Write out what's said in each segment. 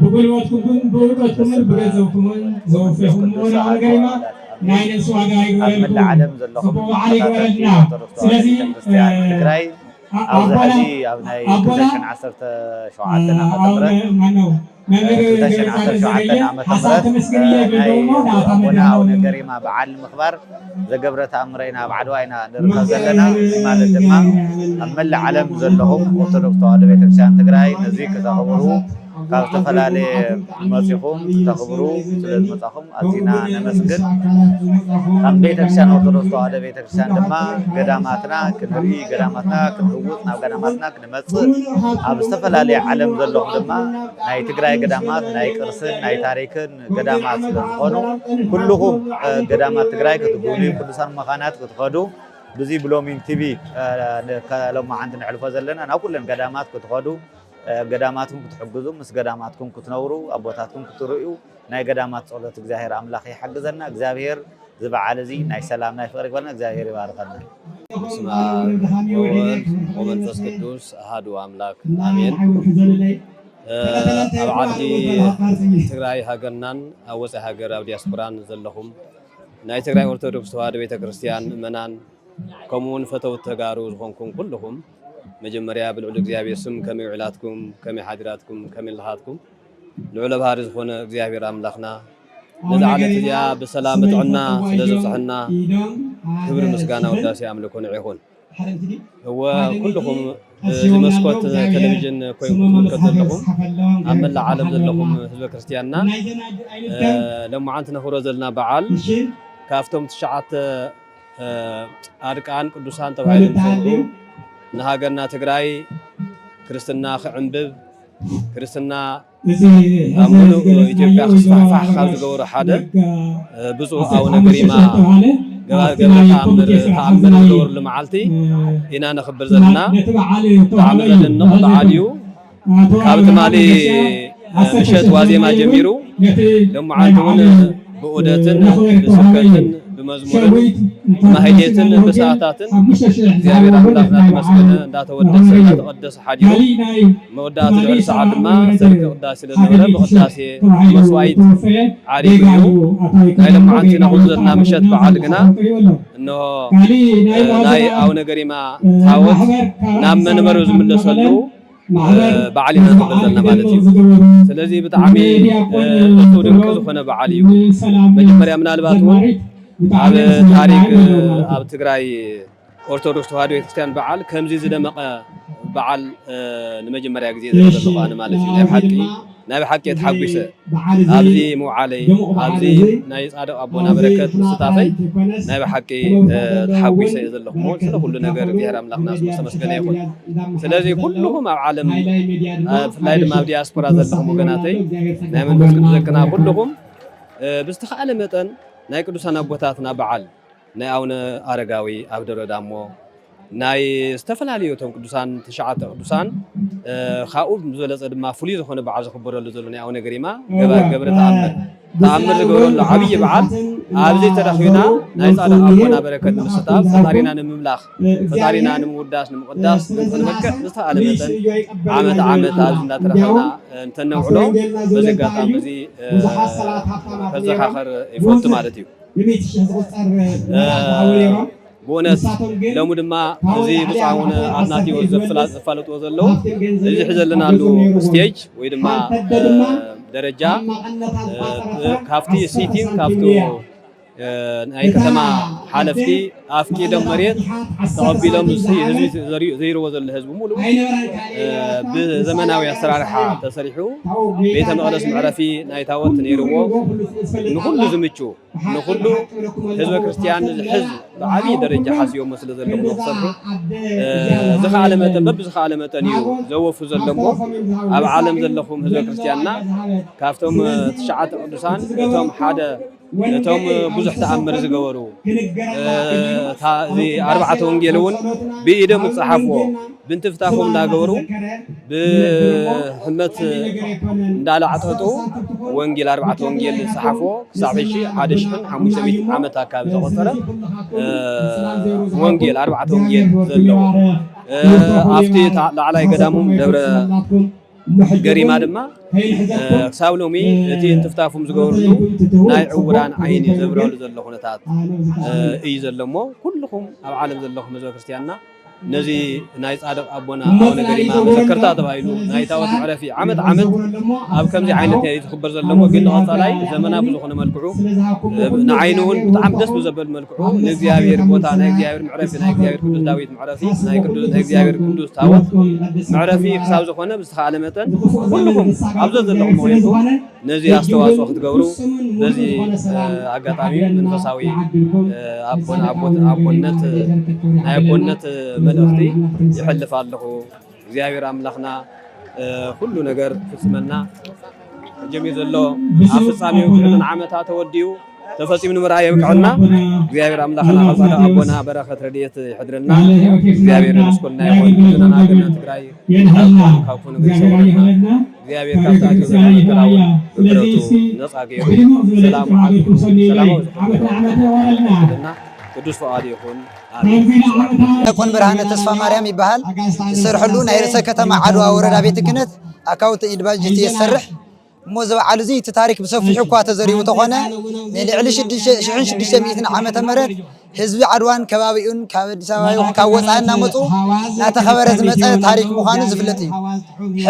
ብጉልበትኩምን ብእውቀትኩምን ብገንዘብኩምን ዘወፈኹምዎ ንኣብ ገሪማ ናይ ነፍሲ ዋጋ ኣብ መላእ ይግበረልኩም። ዓለም ዘለኹም ጽቡቕ በዓል ተኸታተልቲ ይግበረልና። ኦርቶዶክስ ተዋህዶ ስለዚ፣ ቤተክርስትያን እ፣ ትግራይ ኣ-፣ ኣብዚ ኣቦና፣ ሕዚ ኣብ ናይ ኣቦና፣ ክልተ ሽሕን ዓሰርተ ሸውዓተን እ፣ ዓመተ ኣቡነ ምህረት፣ ማነው? መምህር እ፣ ክልተ ሽሕን ዓሰርተ ሸውዓተን ገብረጻድቅ ዘገየ ዓመተ ሓሳብ ምህረት፣ ተመስግን እ፣ እየ ናይ ብለውሞ፣ ናታ ኣቦና መድሃኔ ኣቡነ ገሪማ በዓል ንምኽባር ዘገብረ ተኣምረ ኢና ኣብ ዓድዋ ኢና ንርከብ ዘለና። እዚ ማለት ድማ ኣብ መላእ ዓለም ዘለኹም ኦርቶዶክስ ተዋህዶ ቤተክርስትያን ትግራይ ነዚ ክተኽብሩ ካብ ዝተፈላለየ መፂኹም ክተኽብሩ ስለ ዝመፃኹም ኣዚና ነመስግን። ከም ቤተክርስትያን ኦርቶዶክስ ተዋህዶ ቤተክርስትያን ድማ ገዳማትና ክንርኢ፣ ገዳማትና ክንህውፅ፣ ናብ ገዳማትና ክንመፅእ፣ ኣብ ዝተፈላለየ ዓለም ዘለኹም ድማ ናይ ትግራይ ገዳማት ናይ ቅርስን ናይ ታሪክን ገዳማት ስለ ዝኾኑ ኩልኹም፣ እ፣ ገዳማት ትግራይ ክትጉብንዩ፣ ቅዱሳን መኻናት ክትኸዱ፣ ብዚ ብሎሚን ቲቪ፣ እ፣ ን-፣ ከ-፣ ሎማዓንቲ ነሕልፎ ዘለና ናብ ኩለን ገዳማት ክትኸዱ፣ እ፣ ገዳማትኩም ክትሕግዙ፣ ምስ ገዳማትኩም ክትነብሩ፣ ኣቦታትኩም ክትርእዩ፣ ናይ ገዳማት ጸሎት እግዚኣብሔር ኣምላኽ ይሓግዘና። እግዚኣብሔር እዚ በዓል እዚ ናይ ሰላም ናይ ፍቕሪ ይግበረልና። እግዚኣብሔር ይባርከና። በስመ ኣብ ወወልድ ወመንፈስ ቅዱስ ኣሃዱ ኣምላክ ኣሜን። እ፣ ኣብ ዓዲ ትግራይ ሃገርናን ኣብ ወፃኢ ሃገር ኣብ ዲያስፖራን ዘለኹም ናይ ትግራይ ኦርቶዶክስ ተዋህዶ ቤተክርስትያን ምእመናን ከምኡ እውን ፈተውቲ ተጋሩ ዝኾንኩም ኩልኹም መጀመርያ ብልዑል እግዚኣብሔር ስም ከመይ ውዕላትኩም፣ ከመይ ሓዲራትኩም፣ ከመይ ኣለኻትኩም ልዑለ ባህሪ ዝኾነ እግዚኣብሔር ኣምላኽና ነዛ ዓለት እዚኣ ብሰላም ብጥዕና ስለ ዘብፅሐና ክብሪ ምስጋና ውዳሴ ኣምልኮ ንዑ ይኹን። እወ ኩልኹም ብዚ መስኮት ቴሌቪዥን ኮይንኩም ትምልከቱ ዘለኹም ኣብ መላእ ዓለም ዘለኹም ህዝበ ክርስትያንና እ፣ ሎማዓንቲ ነኽብሮ ዘለና በዓል ካብቶም ትሽዓተ እ፣ ጻድቃን ቅዱሳን ተባሂሎም ዝጸውዑ ንሃገርና ትግራይ ክርስትና ክዕንብብ ክርስትና ኣብ ሙሉእ ኢትዮጵያ ክስፋሕፋሕ ካብ ዝገበሩ ሓደ፣ እ፣ ብፁዕ ኣቡነ ገሪማ ገባር ገብረ ተኣምር፣ ተኣምር ዝገበሩሉ መዓልቲ ኢና ነኽብር ዘለና። ብጣዕሚ ዘደንቕ በዓል እዩ። ካብ ትማሊ፣ እ፣ ምሸት ዋዜማ ጀሚሩ ሎማዓንቲ እውን ብዑደትን ብስብከትን ብመዝሙርን ብማህሌትን ብሰዓታትን እግዚኣብሔር ኣምላኽና ተመስገነ እንዳተወደሰ እንዳተቐደሰ ሓዲሩ መወዳእታ ልዕሊ ሰዓት ድማ ሰርክ ቅዳሴ ስለ ዝነበረ ብቅዳሴ መስዋዕት ዓሪጉ እዩ። ናይ ሎማዓንቲ ነኹሉ ዘለና ምሸት በዓል ግና እንሆ፣ እ፣ ናይ ኣቡነ ገሪማ ታቦት ናብ መንበሩ ዝምለሰሉ በዓል ኢና ንኽብር ዘለና ማለት እዩ። ስለዚ ብጣዕሚ እቱ ድንቂ ዝኾነ በዓል እዩ። መጀመርያ ምናልባት እውን ኣብ ታሪክ ኣብ ትግራይ ኦርቶዶክስ ተዋህዶ ቤተክርስትያን በዓል ከምዚ ዝደመቐ በዓል ንመጀመርያ ግዜ ዝርኢ ዘለኹ ኣነ ማለት እዩ። ናይ ብሓቂ ናይ ብሓቂ ተሓጒሰ ኣብዚ ምውዓለይ ኣብዚ ናይ ጻድቕ ኣቦና በረከት ምስታፈይ ናይ ብሓቂ ተሓጒሰ እየ ዘለኹ። ስለ ኩሉ ነገር እግዚኣብሔር ኣምላኽና ዝተመስገነ ይኹን። ስለዚ ኩልኹም ኣብ ዓለም ብፍላይ ድማ ኣብ ዲያስፖራ ዘለኹም ወገናተይ ናይ መንፈስ ቅዱስ ዘክና ኩልኹም ብዝተኻእለ መጠን ናይ ቅዱሳን ኣቦታትና በዓል ናይ ኣቡነ ኣረጋዊ ኣብ ደብረ ዳሞ ናይ ዝተፈላለዩ እቶም ቅዱሳን ትሽዓተ ቅዱሳን ካብኡ ዝበለፀ ድማ ፍሉይ ዝኾነ በዓል ዝኽበረሉ ዘሎ ናይ ኣቡነ ገሪማ ገባ ገብረ ተኣምር ተኣምር ዝገበረሉ ዓብዪ በዓል ኣብዚ ተረኺብና ናይ ጻድቕ ኣቦና በረከት ንምስታፍ ፈጣሪና ንምምላኽ ፈጣሪና ንምውዳስ ንምቕዳስ ንመክዕ ዝተኣለ መጠን ዓመት ዓመት ኣብዚ እንዳተረኸብና እንተነውዕሎ በዚ ኣጋጣሚ እዚ ከዘኻኸር ይፈቱ ማለት እዩ። ብእውነት ሎሚ ድማ እዚ ብፁዕ ኣቡነ ኣትናቴዎስ ዘፋለጥዎ ዘለዉ እዚ ሒዘ ዘለናሉ ስቴጅ ወይ ድማ ደረጃ ካብቲ ሲቲን ካብቲ ናይ ከተማ ሓለፍቲ ኣፍቂዶም መሬት ተቐቢሎም ህዝቢ ዘይርዎ ዘሎ ህዝቢ ሙሉ ብዘመናዊ ኣሰራርሓ ተሰሪሑ ቤተ መቕደስ መዕረፊ ናይ ታወት ነይርዎ ንኩሉ ዝምቹ ንኹሉ ህዝበ ክርስቲያን ዝሕዝ ብዓብዪ ደረጃ ሓስዮሞ ስለ ዘለኹ ክሰርሑ ዝኸኣለ መጠን በብዝኸኣለ መጠን እዩ ዘወፉ ዘሎ እሞ ኣብ ዓለም ዘለኹም ህዝበ ክርስቲያንና ካብቶም ትሽዓተ ቅዱሳን እቶም ሓደ እቶም ብዙሕ ተኣምር ዝገበሩ እዚ ኣርባዕተ ወንጌል እውን ብኢዶም ዝፀሓፍዎ ብንትፍታፎም እንዳገበሩ ብሕመት እንዳላዕጠጡ ወንጌል ኣርባዕተ ወንጌል ዝፀሓፎ ክሳብ ሕጂ ሓደ ሽሕን ሓሙሽተ ሚእትን ዓመት ኣካባቢ ዘቆፀረ ወንጌል ኣርባዕተ ወንጌል ዘለዎ ኣብቲ ላዕላይ ገዳሞም ደብረ ገሪማ ድማ ክሳብ ሎሚ እቲ እንትፍታፎም ዝገበርሉ ናይ ዕውራን ዓይኒ ዘብረሉ ዘሎ ኩነታት እዩ ዘሎ እሞ ኩልኹም ኣብ ዓለም ዘለኹም ህዝበ ክርስቲያንና ነዚ ናይ ጻድቕ ኣቦና ኣቡነ ገሪማ መዘከርታ ተባሂሉ ናይ ታቦት መዕረፊ ዓመት ዓመት ኣብ ከምዚ ዓይነት እዩ ዝኽበር ዘሎ እሞ ግን ንቐጻላይ ዘመናዊ ብዝኾነ መልክዑ ንዓይኒ እውን ብጣዕሚ ደስ ብዘበል መልክዑ ንእግዚኣብሔር ቦታ ናይ እግዚኣብሔር መዕረፊ ናይ እግዚኣብሔር ቅዱስ ዳዊት መዕረፊ ናይ ቅዱስ ናይ እግዚኣብሔር ቅዱስ ታቦት መዕረፊ ክሳብ ዝኾነ ብዝተኻእለ መጠን ኩልኹም ኣብዚ ዘለኹም ኮይንኩም ነዚ ኣስተዋፅኦ ክትገብሩ በዚ ኣጋጣሚ መንፈሳዊ ኣቦነት ናይ ኣቦነት መልእኽቲ ይሕልፍ ኣለኹ። እግዚኣብሔር ኣምላኽና ኩሉ ነገር ፍፅመና ጀሚር ዘሎ ኣብ ፍፃሜው ክዕልን ዓመታ ተወዲኡ ተፈፂሙ ንምርኣይ የብቅዐና። እግዚኣብሔር ኣምላኽና ካብ ጻድቕ ኣቦና በረኸት ረድኤት ይሕድረና። እግዚኣብሔር ምስኩልና ይኹን። ህዝብና ሃገርና ትግራይ ካብ ኩሉ ነገር ይሰውረና። እግዚኣብሔር ካብ ተኣትዮ ዘመን ምሕረቱ ነፃ ገይሩ ሰላም ዓዱ ሰላማዊ ዝኾነ ይሕድረና። ቅዱስ ፍቓዱ ይኹን። ኣሜን። ዲያቆን ብርሃነ ተስፋ ማርያም ይበሃል። ዝሰርሐሉ ናይ ርእሰ ከተማ ዓድዋ ወረዳ ቤተ ክህነት ኣካውንት ኢድ ባጀት እየ ዝሰርሕ። እሞ እዚ በዓል እዚ እቲ ታሪክ ብሰፊሑ እኳ ተዘሪቡ ተኾነ ንልዕሊ ሽዱሽተ ሽሕን ሽዱሽተ ሚእትን ዓመተ ምህረት ህዝቢ ዓድዋን ከባቢኡን ካብ ኣዲስ ኣበባ ይኹን ካብ ወፃኢ እናመፁ እናተኸበረ ዝመፀ ታሪክ ምዃኑ ዝፍለጥ እዩ።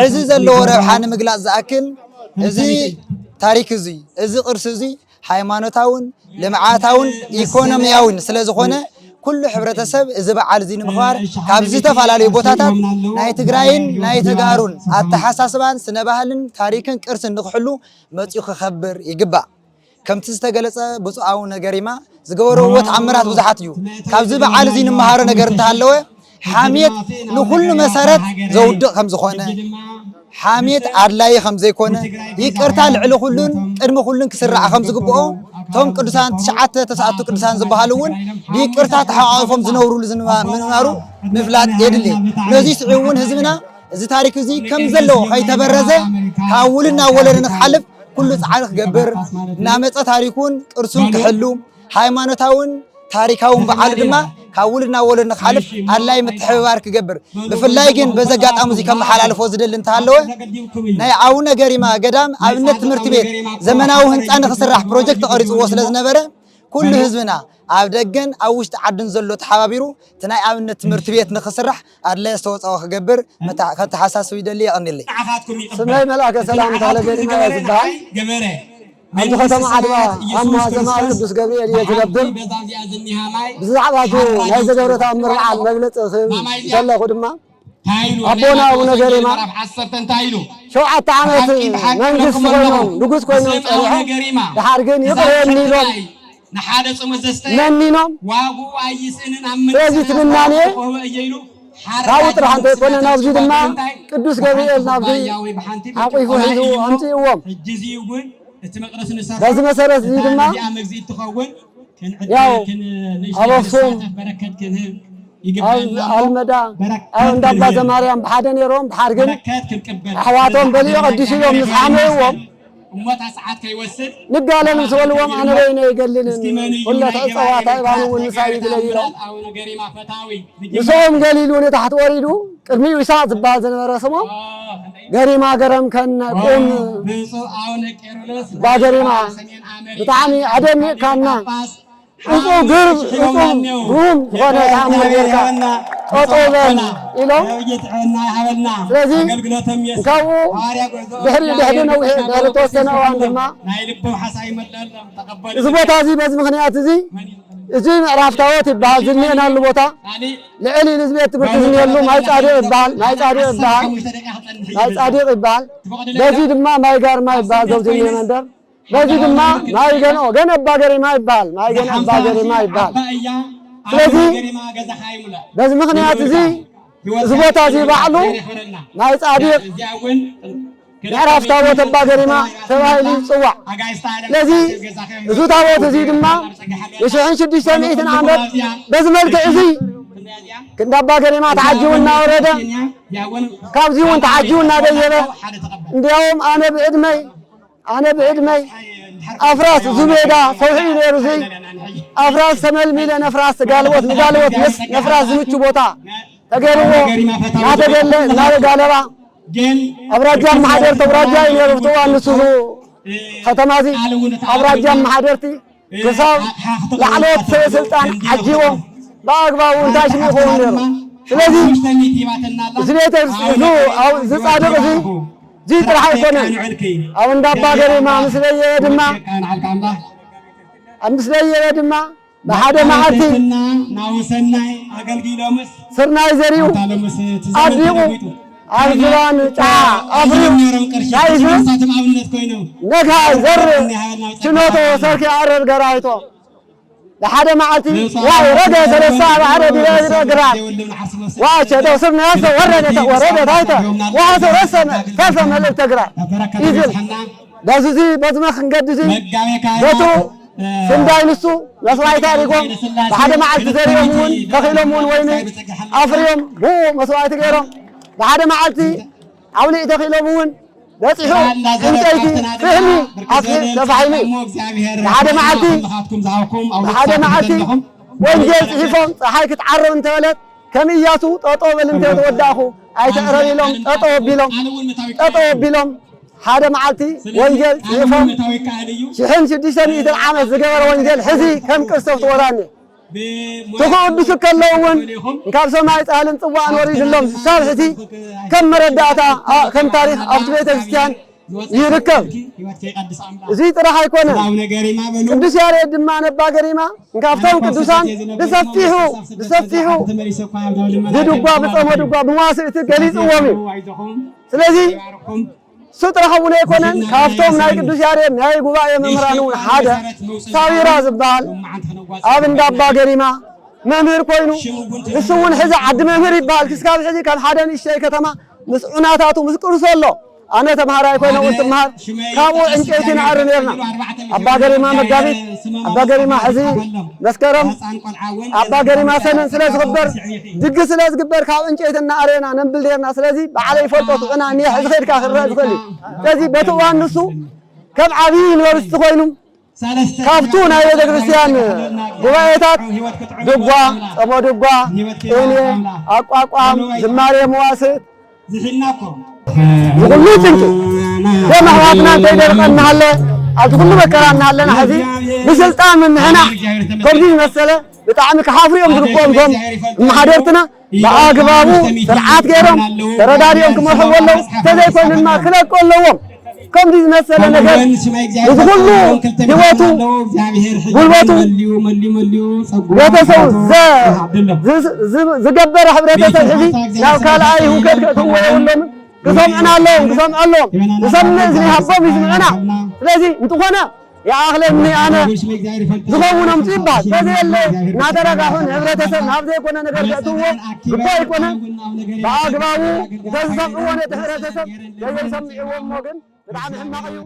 ሕዚ ዘለዎ ረብሓ ንምግላፅ ዝኣክል እዚ ታሪክ እዚ እዚ ቅርሲ እዚ ሃይማኖታውን ልምዓታውን ኢኮኖሚያውን ስለ ዝኾነ ኩሉ ሕብረተሰብ እዚ በዓል እዚ ንምኽባር ካብ ዝተፈላለዩ ቦታታት ናይ ትግራይን ናይ ተጋሩን ኣተሓሳስባን ስነ ባህልን ታሪክን ቅርስን ንክሕሉ መፂኡ ክኸብር ይግባእ። ከምቲ ዝተገለፀ ብፁዕ ኣቡነ ገሪማ ዝገበርዎ ተኣምራት ብዙሓት እዩ። ካብዚ በዓል እዚ ንመሃሮ ነገር እንተሃለወ ሓሜት ንኹሉ መሰረት ዘውድቕ ከም ዝኾነ፣ ሓሜት ኣድላዪ ከም ዘይኮነ፣ ይቅርታ ልዕሊ ኩሉን ቅድሚ ኩሉን ክስራዕ ከም ዝግብኦ፣ እቶም ቅዱሳን ትሽዓተ ተስዓቱ ቅዱሳን ዝበሃሉ እውን ብይቅርታ ተሓቋቒፎም ዝነብሩሉ ዝንባ-፣ ምንባሩ ምፍላጥ የድሊ። ነዚ ስዒቡ እውን ህዝብና እዚ ታሪክ እዚ ከም ዘለዎ ከይተበረዘ ካብ ውሉድ ናብ ወለዶ ንክሓልፍ ኩሉ ጻዕሪ ክገብር፣ እናመጸ ታሪኩን ቅርሱን ክሕሉ፣ ሃይማኖታውን ታሪካውን በዓሉ ድማ ካብ ውሉድ ናብ ወለዶ ንክሓልፍ ኣድላይ ምትሕብባር ክገብር፣ ብፍላይ ግን በዚ ኣጋጣሚ እዚ ከመሓላልፎ ዝደሊ እንተሃለወ ናይ ኣቡነ ገሪማ ገዳም ኣብነት ትምህርቲ ቤት ዘመናዊ ህንፃ ንክስራሕ ፕሮጀክት ተቐሪፅዎ ስለ ዝነበረ ኩሉ ህዝብና ኣብ ደገን ኣብ ውሽጢ ዓድን ዘሎ ተሓባቢሩ እቲ ናይ ኣብነት ትምህርቲ ቤት ንኽስራሕ ኣድላይ ኣስተዋፅኦ ክገብር መታ-፣ ከተሓሳስብ ይደሊ። የቐንየለይ። ስመይ መልኣከ ሰላም ተኽለ ገሪማ እየ ዝበሃል። ኣብዚ ከተማ ዓድዋ ኣብ መዋዘማ ቅዱስ ገብርኤል እየ ዝነብር። ብዛዕባ እቲ ናይ ዘገብረ ተኣምር በዓል መግለፂ ክህብ ከለኹ ድማ ኣቦና ኣቡነ ገሪማ ሸውዓተ ዓመት መንግስቲ ኮይኖም ንጉስ ኮይኖም ጸኒሖም፣ ደሓር ግን ይቕረ የኒ ኢሎም መኒኖም። ስለዚ እቲ ምናኔ ካብኡ ጥራሕ እንተይኮነ ናብዚ ድማ ቅዱስ ገብርኤል ናብዚ ሓቂፉ ሒዙ ኣምፅእዎም። በዚ መሰረት እዚ ድማ ያው ኣብ ኣኽሱም፣ ኣብ ኣልመዳ፣ ኣብ እንዳ ኣባ ዘማርያም ብሓደ ነይሮም። ድሓር ግን ኣሕዋቶም በሊዑ ቀዲሱ ኢሎም ምስ ሓመይዎም ንጋለን ምስ በልዎም ኣነ በይነ ይገልን፣ ኩለት ዕፀዋት ኣእባን እውን ምሳይ ይግለይ ኢሎም። ምስኦም ገሊሉ ንታሕቲ ወሪዱ ቅድሚኡ ይስሐቅ ዝበሃል ዝነበረ ስሞም ገሪማ ገረም ከነ ቁም ብፁዕ ኣቡነ ቄርሎስ እባ ገሪማ ሰሜን ኣመሪካ ብጣዕሚ ኣደኒቕካና። እጹብ ግርም፣ እጹብ ግሩም ዝኾነ ተኣምር ጌርካ። ጠጠው በል ኢሎም። ስለዚ ካብኡ ድሕሪ፣ ድሕሪ ነዊሕ፣ ድሕሪ ተወሰነ እዋን ድማ ናይ ልቦም ሓሳብ ይመለሎም። ተቐበሉ። እዚ ቦታ እዚ በዚ ምኽንያት እዚ፣ እዚ ምዕራፍ ታቦት ይበሃል። ዝኒኤናሉ ቦታ ልዕሊ እዚ ቤት ትምህርቲ ዝኒኤሉ ማይ ጻድቕ ይበሃል። ማይ ጻድቕ ይበሃል። ማይ ጻድቕ ይበሃል። በዚ ድማ ማይ ጋርማ ይበሃል። ዘው ዝኒኤ መንደር በዚ ድማ ማይ ገንኦ፣ ገን ኣባ ገሪማ ይበሃል። ማይ ገን ኣባ ገሪማ ይበሃል። ስለዚ በዚ ምኽንያት እዚ፣ እዚ ቦታ እዚ ባዕሉ ናይ ጻድቕ ምዕራፍ ታቦት ኣባ ገሪማ ተባሂሉ ይጽዋዕ። ስለዚ እዚ ታቦት እዚ ድማ ንሽሕን ሽዱሽተ ሚእትን ዓመት በዚ መልክዕ እዚ ክንዲ ኣባ ገሪማ ተዓጂቡ እናወረደ፣ ካብዚ እውን ተዓጂቡ እናደየበ፣ እንዲያውም ኣነ ብዕድመይ ኣነ ብዕድመይ ኣፍራስ ዙቤዳ ሰውሒ እዩ ነይሩ። እዚ ኣፍራስ ተመልሚለ ነፍራስ ጋልቦት፣ ንጋልቦት ምስ ነፍራስ ዝምቹ ቦታ ተገይርዎ እናተገለ እናተጋለባ ኣውራጃ ኣመሓደርቲ ኣውራጃ እዩ ነይሩ። ብትዋ ንሱ ከተማ እዚ ኣውራጃ ኣመሓደርቲ ክሳብ ላዕለዎት ሰበ ስልጣን ዓጂቦም ብኣግባቡ እንታይ ሽሙ ይኸውን ነይሩ። ስለዚ እዚ ቤተ ክርስቲያን፣ እዚ፣ ኣብ፣ እዚ ጻድቕ እዚ፣ እዚ ጥራሕ ኣይኮነን። ኣብ እንዳ ኣባ ገሪማ ምስ ደየበ ድማ፣ ኣብ ምስ ደየበ ድማ ብሓደ መዓልቲ ናውሰናይ ኣገልጊሎምስ ስርናይ ዘሪኡ ኣዲቑ ኣብ ዝባን ጫ ኣፍርዩ ናይ ዝብል ነግሃ ይዘርእ ችኖቶ ሰርኪ ኣረር ገራይቶ ብሓደ መዓልቲ ዋይ ረገ ተነሳ ብሓደ ዲበ ግራር ዋቸ ተስር ነሰ ወረደ ተወረደ ታይተ ዋሰ ረሰ ከሰ መልእክተ ግራር ይዝል በዙዚ በዝመ ክንገድዚ በቱ ስንዳይ ንሱ መስዋዕቲ ኣሪጎም ብሓደ መዓልቲ ዘሪኦም እውን ተኺሎም እውን ወይኒ ኣፍርዮም ብኡ መስዋዕቲ ገይሮም ብሓደ መዓልቲ ዓውሊዕ ተኺሎም እውን በፂሑ ዕንጨይቲ ፍሕሚ ኣፍሒ ተፋሒሙ እዩ። ብሓደ መዓልቲ ብሓደ መዓልቲ ወንጌል ፅሒፎም ፀሓይ ክትዓርብ እንተበለት ከም እያሱ ጠጦ በል እንተ ተወዳእኹ ኣይትዕረብ ኢሎም ጠጦ ኣቢሎም ጠጦ ኣቢሎም ሓደ መዓልቲ ወንጌል ፅሒፎም ሽሕን ሽዱሽተ ሚእትን ዓመት ዝገበረ ወንጌል ሕዚ ከም ቅርሲ ክትወራኒ ትኽእዱስ ከለዉ እውን ካብ ሰማይ ጻህልን ጽዋእን ወሪድሎም ዝሳብ ሕዚ ከም መረዳእታ ከም ታሪኽ ኣብቲ ቤተ ክርስቲያን ይርከብ። እዚ ጥራሕ ኣይኮነን። ቅዱስ ያሬድ ድማ ነባ ገሪማ ካብቶም ቅዱሳን ብሰፊሑ ብሰፊሑ ብድጓ ብጾመ ድጓ ብመዋስእቲ ገሊጽዎም እዩ። ስለዚ እሱ ጥራሕ እውን ኣይኮነን፣ ካብቶም ናይ ቅዱስ ያሬድ ናይ ጉባኤ መምህራን እውን ሓደ ሳዊራ ዝበሃል ኣብ እንዳ ኣባ ገሪማ መምህር ኮይኑ ንሱ እውን ሕዚ ዓዲ መምህር ይበሃል። ክስካብ ሕዚ ከም ሓደ ንእሽተይ ከተማ ምስ ዑናታቱ ምስ ቅርሱ ኣሎ። ኣነ ተምሃራይ ኮይነ እውን ትምሃር ካብኡ ዕንጨይቲ ንኣሪ ነርና። ኣባ ገሪማ መጋቢት ኣባ ገሪማ ሕዚ መስከረም ኣባ ገሪማ ሰነን ስለ ዝኽበር ድግስ ስለ ዝግበር ካብ ዕንጨይቲ እናኣረና ነንብል ነርና። ስለዚ ባዕለይ ይፈልጦ ትዑና እኒሀ ሕዚ ከድካ ክረአ ዝኽእል እዩ። ስለዚ በቲ እዋን ንሱ ከም ዓብዪ ዩኒቨርሲቲ ኮይኑ ካብቱ ናይ ቤተ ክርስቲያን ጉባኤታት ድጓ፣ ጸሞ ድጓ፣ ቅኔ፣ ኣቋቋም፣ ዝማሬ መዋስእት ዝሕልና እኮ ዝኹሉ ጭንቂ ደም ኣሕዋትና እንተይደርቐ እናሃለ ኣብዚ ኩሉ መከራ እናሃለና ሕዚ ብስልጣን ምምሕና ከምዚ ዝመሰለ ብጣዕሚ ክሓፍሩ እዮም ዝግብኦም። እዞም መሓደርትና ብኣግባቡ ስርዓት ገይሮም ተረዳዲኦም ክመርሕዎ ኣለዉ። እንተዘይኮይኑ ድማ ክለቁ ኣለዎም። ከምዚ ዝመሰለ ነገር እዚ ኩሉ ህይወቱ ጉልበቱ ቤተሰቡ ዘ- ዝ- ዝ- ዝገበረ ሕብረተሰብ ሕዚ ናብ ካልኣይ ህውከት ከእትውዎ የብሎምን። ክሰምዑና ኣለዎም፣ ክሰምዑ ኣለዎም። ዝሰምዕ እዝኒ ሃቦም ይስምዑና። ስለዚ እንተኾነ ይኣኽለኒ ኣነ ዝኸውን ኣምፁ ይበሃል። በዚ የለ እናተረጋግኡ ንሕብረተሰብ ናብ ዘይኮነ ነገር ዘእትውዎ ግቡእ ኣይኮነን። ብኣግባቡ እንተዝሰምዕዎ ነቲ ሕብረተሰብ ዘይሰምዕዎ እሞ ግን ብጣዕሚ ሕማቕ እዩ።